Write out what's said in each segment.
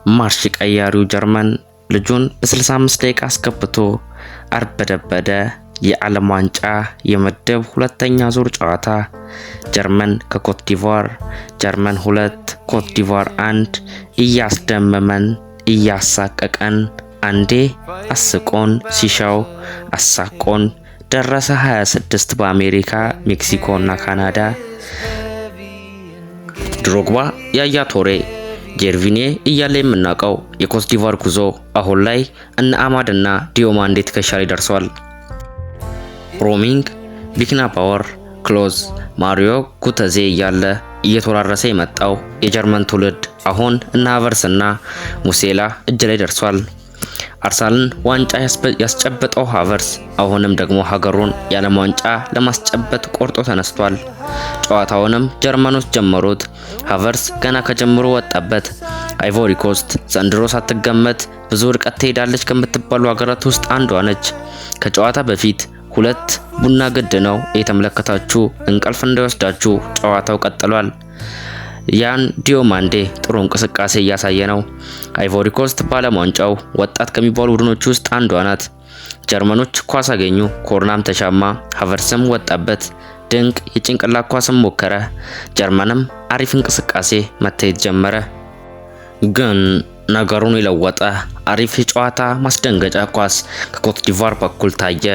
ማርሽ ቀያሪው ጀርመን ልጁን በ65 ደቂቃ አስገብቶ አርበደበደ። የዓለም ዋንጫ የምድብ ሁለተኛ ዙር ጨዋታ ጀርመን ከኮት ዲቯር፣ ጀርመን 2 ኮት ዲቯር 1። እያስደመመን እያሳቀቀን፣ አንዴ አስቆን ሲሻው አሳቆን ደረሰ 26 በአሜሪካ፣ ሜክሲኮ እና ካናዳ። ድሮግባ፣ ያያ ቶሬ፣ ጄርቪኔ እያለ የምናውቀው የኮት ዲቯር ጉዞ አሁን ላይ እነ አማድ እና ዲዮማንዴ ትከሻ ላይ ደርሷል። ሮሚንግ፣ ቢክናባወር፣ ክሎዝ፣ ማሪዮ ጉተዜ እያለ እየተወራረሰ የመጣው የጀርመን ትውልድ አሁን እነ ሃቨርስ እና ሙሴላ እጅ ላይ ደርሷል። አርሰናልን ዋንጫ ያስጨበጠው ሃቨርስ አሁንም ደግሞ ሀገሩን የዓለም ዋንጫ ለማስጨበጥ ቆርጦ ተነስቷል። ጨዋታውንም ጀርመኖች ጀመሩት። ሃቨርስ ገና ከጀምሮ ወጣበት። አይቮሪ ኮስት ዘንድሮ ሳትገመት ብዙ ርቀት ትሄዳለች ከምትባሉ ሀገራት ውስጥ አንዷ ነች። ከጨዋታ በፊት ሁለት ቡና ግድ ነው። እየተመለከታችሁ እንቅልፍ እንዳይወስዳችሁ። ጨዋታው ቀጥሏል። ያን ዲዮማንዴ ጥሩ እንቅስቃሴ እያሳየ ነው። አይቮሪ ኮስት በዓለም ዋንጫው ወጣት ከሚባሉ ቡድኖች ውስጥ አንዷ ናት። ጀርመኖች ኳስ አገኙ፣ ኮርናም ተሻማ፣ ሃቨርስም ወጣበት። ድንቅ የጭንቅላት ኳስም ሞከረ። ጀርመንም አሪፍ እንቅስቃሴ መታየት ጀመረ። ግን ነገሩን የለወጠ አሪፍ የጨዋታ ማስደንገጫ ኳስ ከኮት ዲቫር በኩል ታየ።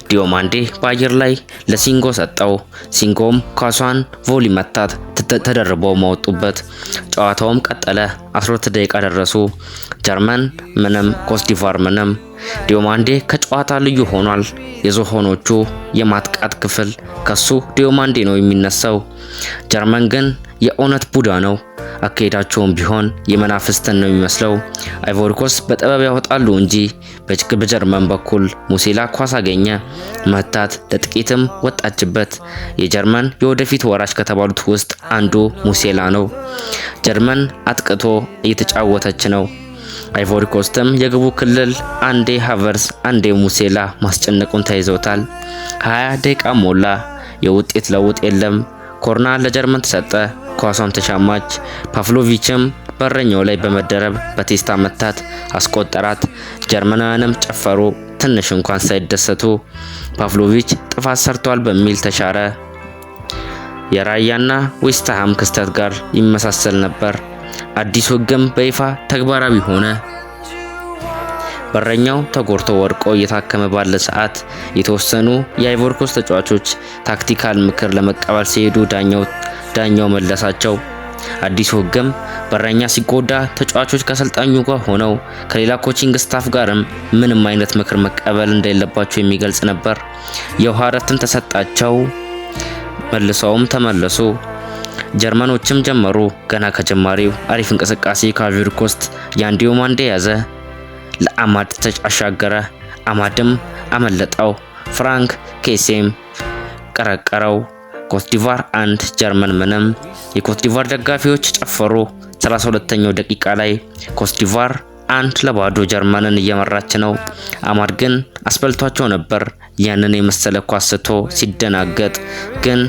ዲዮማንዴ በአየር ላይ ለሲንጎ ሰጠው። ሲንጎም ኳሷን volley መታት፣ ተደርበው መወጡበት። ጨዋታውም ቀጠለ። 12 ደቂቃ ደረሱ። ጀርመን ምንም፣ ኮት ዲቫር ምንም። ዲዮማንዴ ከጨዋታ ልዩ ሆኗል። የዝሆኖቹ የማጥቃት ክፍል ከሱ ዲዮማንዴ ነው የሚነሳው። ጀርመን ግን የእውነት ቡዳ ነው። አካሄዳቸውም ቢሆን የመናፍስትን ነው የሚመስለው። አይቮሪኮስ በጥበብ ያወጣሉ እንጂ በጀርመን በኩል ሙሴላ ኳስ አገኘ፣ መታት፣ ለጥቂትም ወጣችበት። የጀርመን የወደፊት ወራሽ ከተባሉት ውስጥ አንዱ ሙሴላ ነው። ጀርመን አጥቅቶ እየተጫወተች ነው። አይቮሪኮስትም የግቡ ክልል አንዴ ሃቨርስ አንዴ ሙሴላ ማስጨነቁን ተይዘውታል። 20 ደቂቃ ሞላ። የውጤት ለውጥ የለም። ኮርና ለጀርመን ተሰጠ። ኳሷም ተሻማች። ፓቭሎቪችም በረኛው ላይ በመደረብ በቴስታ መታት፣ አስቆጠራት። ጀርመናውያንም ጨፈሩ፣ ትንሽ እንኳን ሳይደሰቱ። ፓቭሎቪች ጥፋት ሰርቷል በሚል ተሻረ። የራያና ዌስትሃም ክስተት ጋር ይመሳሰል ነበር። አዲሱ ሕግም በይፋ ተግባራዊ ሆነ። በረኛው ተጎድቶ ወድቆ እየታከመ ባለ ሰዓት የተወሰኑ የአይቮሪኮስት ተጫዋቾች tactical ምክር ለመቀበል ሲሄዱ ዳኛው መለሳቸው። አዲሱ ሕግም በረኛ ሲጎዳ ተጫዋቾች ከአሰልጣኙ ጋር ሆነው ከሌላ coaching staff ጋርም ምንም አይነት ምክር መቀበል እንደሌለባቸው የሚገልጽ ነበር። የውሃ እረፍትም ተሰጣቸው። መልሰውም ተመለሱ። ጀርመኖችም ጀመሩ። ገና ከጀማሪው አሪፍ እንቅስቃሴ ከአይቮሪኮስት ያን ዲዮማንዴ ያዘ። ለአማድ አሻገረ። አማድም አመለጠው። ፍራንክ ኬሴም ቀረቀረው። ኮትዲቫር 1 ጀርመን ምንም። የኮትዲቫር ደጋፊዎች ጨፈሩ። 32ኛው ደቂቃ ላይ ኮትዲቫር 1-0 ጀርመንን እየመራች ነው። አማድ ግን አስበልቷቸው ነበር። ያንን የመሰለ ኳስ ስቶ ሲደናገጥ ግን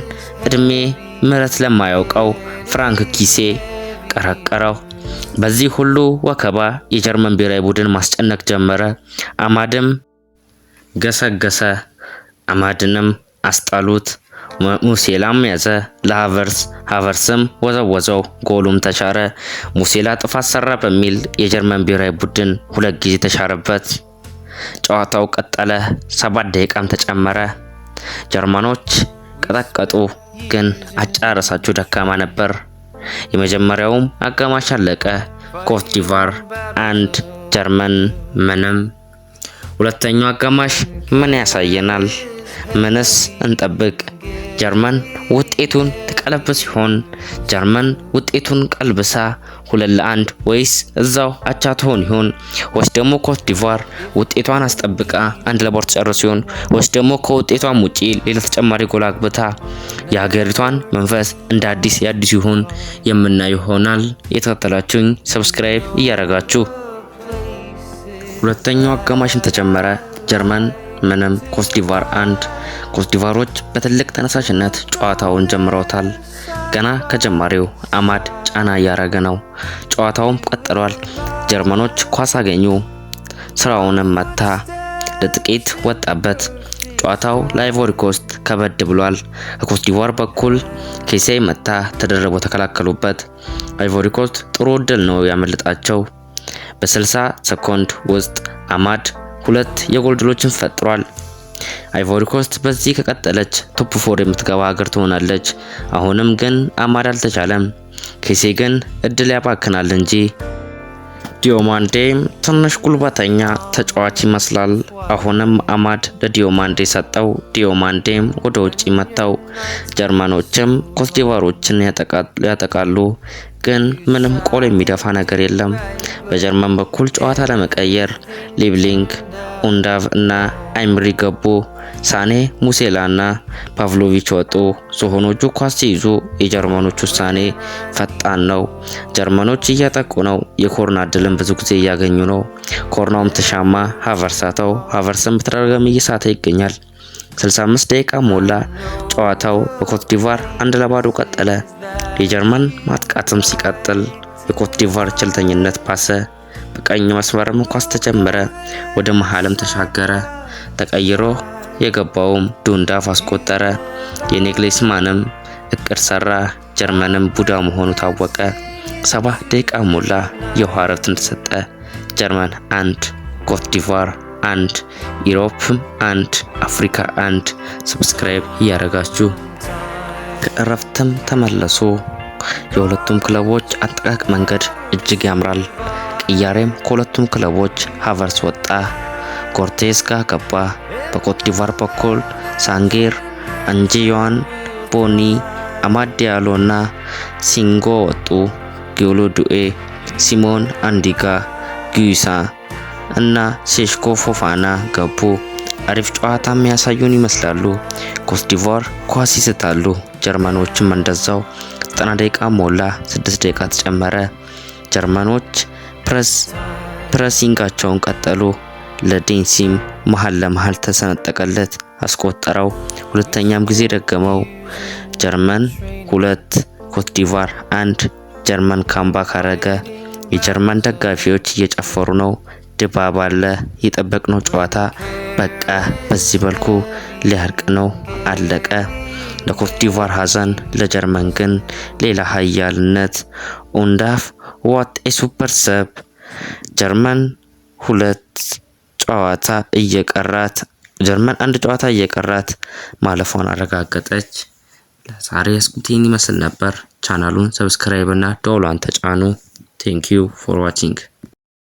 እድሜ ምሕረት ለማያውቀው ፍራንክ ኪሴ ቀረቀረው። በዚህ ሁሉ ወከባ የጀርመን ብሔራዊ ቡድን ማስጨነቅ ጀመረ። አማድም ገሰገሰ። አማድንም አስጣሉት። ሙሴላም ያዘ ለሃቨርስ፣ ሃቨርስም ወዘወዘው፣ ጎሉም ተሻረ። ሙሴላ ጥፋት ሰራ በሚል የጀርመን ብሔራዊ ቡድን ሁለት ጊዜ ተሻረበት። ጨዋታው ቀጠለ። 7 ደቂቃም ተጨመረ። ጀርመኖች ቀጠቀጡ፣ ግን አጨራረሳቸው ደካማ ነበር። የመጀመሪያውም አጋማሽ አለቀ። ኮት ዲቫር 1 ጀርመን ምንም። ሁለተኛው አጋማሽ ምን ያሳየናል? ምንስ እንጠብቅ? ጀርመን ውጤቱን ትቀለብስ ሲሆን? ጀርመን ውጤቱን ቀልብሳ 2-1 ወይስ እዛው አቻ ትሆን ይሆን? ወይስ ደግሞ ኮት ዲቫር ውጤቷን አስጠብቃ 1-0 ትጨርስ ይሆን? ወይስ ደግሞ ከውጤቷም ውጪ ሌላ ተጨማሪ ጎል አግብታ የሀገሪቷን መንፈስ እንደ አዲስ ያዲስ ይሆን? የምናየው ይሆናል። የተከታተላችሁኝ subscribe እያደረጋችሁ። ሁለተኛው አጋማሽን ተጀመረ። ጀርመን ምንም፣ ኮትዲቫር 1። ኮትዲቫሮች በትልቅ ተነሳሽነት ጨዋታውን ጀምረውታል። ገና ከጀማሪው አማድ ጫና እያረገ ነው። ጨዋታውም ቀጥሏል። ጀርመኖች ኳስ አገኙ። ስራውንም መታ፣ ለጥቂት ወጣበት። ጨዋታው ለአይቮሪ ኮስት ከበድ ብሏል። ከኮትዲቯር በኩል ኬሴ መታ፣ ተደርበው ተከላከሉበት። አይቮሪ ኮስት ጥሩ እድል ነው ያመለጣቸው። በ60 ሰኮንድ ውስጥ አማድ ሁለት የጎል ድሎችን ፈጥሯል። አይቮሪ ኮስት በዚህ ከቀጠለች top four የምትገባ ሀገር ትሆናለች። አሁንም ግን አማድ አልተቻለም። ኬሴ ግን እድል ያባክናል እንጂ ዲዮማንዴም ትንሽ ጉልበተኛ ተጫዋች ይመስላል። አሁንም አማድ ለዲዮማንዴ ሰጠው። ዲዮማንዴም ወደ ውጭ መታው። ጀርመኖችም ኮትዲቫሮችን ያጠቃሉ፣ ግን ምንም ጎል የሚደፋ ነገር የለም። በጀርመን በኩል ጨዋታ ለመቀየር ሊብሊንግ፣ ኡንዳቭ እና አይምሪ ገቡ። ሳኔ፣ ሙሴላ እና ፓቭሎቪች ወጡ። ዝሆኖቹ ኳስ ሲይዙ የጀርመኖች ውሳኔ ፈጣን ነው። ጀርመኖች እያጠቁ ነው። የኮርና እድልን ብዙ ጊዜ እያገኙ ነው። ኮርናውም ተሻማ። ሀቨርስ ሳተው። ሀቨርስም በተደጋጋሚ እየሳተ ይገኛል። 65 ደቂቃ ሞላ። ጨዋታው በኮትዲቫር 1-0 ቀጠለ። የጀርመን ማጥቃትም ሲቀጥል የኮትዲቫር ቸልተኝነት ባሰ። በቀኝ መስመርም ኳስ ተጀመረ፣ ወደ መሃልም ተሻገረ። ተቀይሮ የገባውም ዱንዳፍ አስቆጠረ። የኔግሌስማንም እቅድ ሰራ። ጀርመንም ቡዳ መሆኑ ታወቀ። 70 ደቂቃ ሞላ። የውሃ እረፍት ተሰጠ። ጀርመን 1፣ ኮትዲቫር 1፣ Europe ም 1፣ አፍሪካ 1። Subscribe እያደረጋችሁ ከእረፍትም ተመለሱ። የሁለቱም ክለቦች አጠቃቅ መንገድ እጅግ ያምራል። ቅያሬም ከሁለቱም ክለቦች ሃቨርስ ወጣ፣ ጎርቴስካ ገባ። በኮትዲቫር በኩል ሳንጌር፣ አንጂዮን፣ ቦኒ፣ አማድ ዲያሎ እና ሲንጎ ወጡ። ጊዮሎ ዱኤ፣ ሲሞን አንዲጋ፣ ጉይሳ እና ሴሽኮ ፎፋና ገቡ። አሪፍ ጨዋታ የሚያሳዩን ይመስላሉ። ኮትዲቫር ኳስ ይስታሉ፣ ጀርመኖችም እንደዛው። 90 ደቂቃ ሞላ፣ 6 ደቂቃ ተጨመረ። ጀርመኖች pressing ኣቸውን ቀጠሉ። ለዴንሲም መሃል ለመሃል ተሰነጠቀለት፣ አስቆጠረው። ሁለተኛም ጊዜ ደገመው። ጀርመን 2፣ ኮትዲቫር 1። ጀርመን comeback አረገ። የጀርመን ደጋፊዎች እየጨፈሩ ነው። ድባብ አለ። የጠበቅነው ጨዋታ በቃ በዚህ መልኩ ሊያልቅ ነው። አለቀ። ለኮትዲቫር ሀዘን፣ ለጀርመን ግን ሌላ ሀያልነት። ኡንዳፍ what a super sub። ጀርመን ሁለት ጨዋታ እየቀራት ጀርመን አንድ ጨዋታ እየቀራት ማለፏን አረጋገጠች። ለዛሬ ያስኩት ይመስል ነበር። ቻናሉን subscribe እና ደወሏን ተጫኑ። Thank you for watching.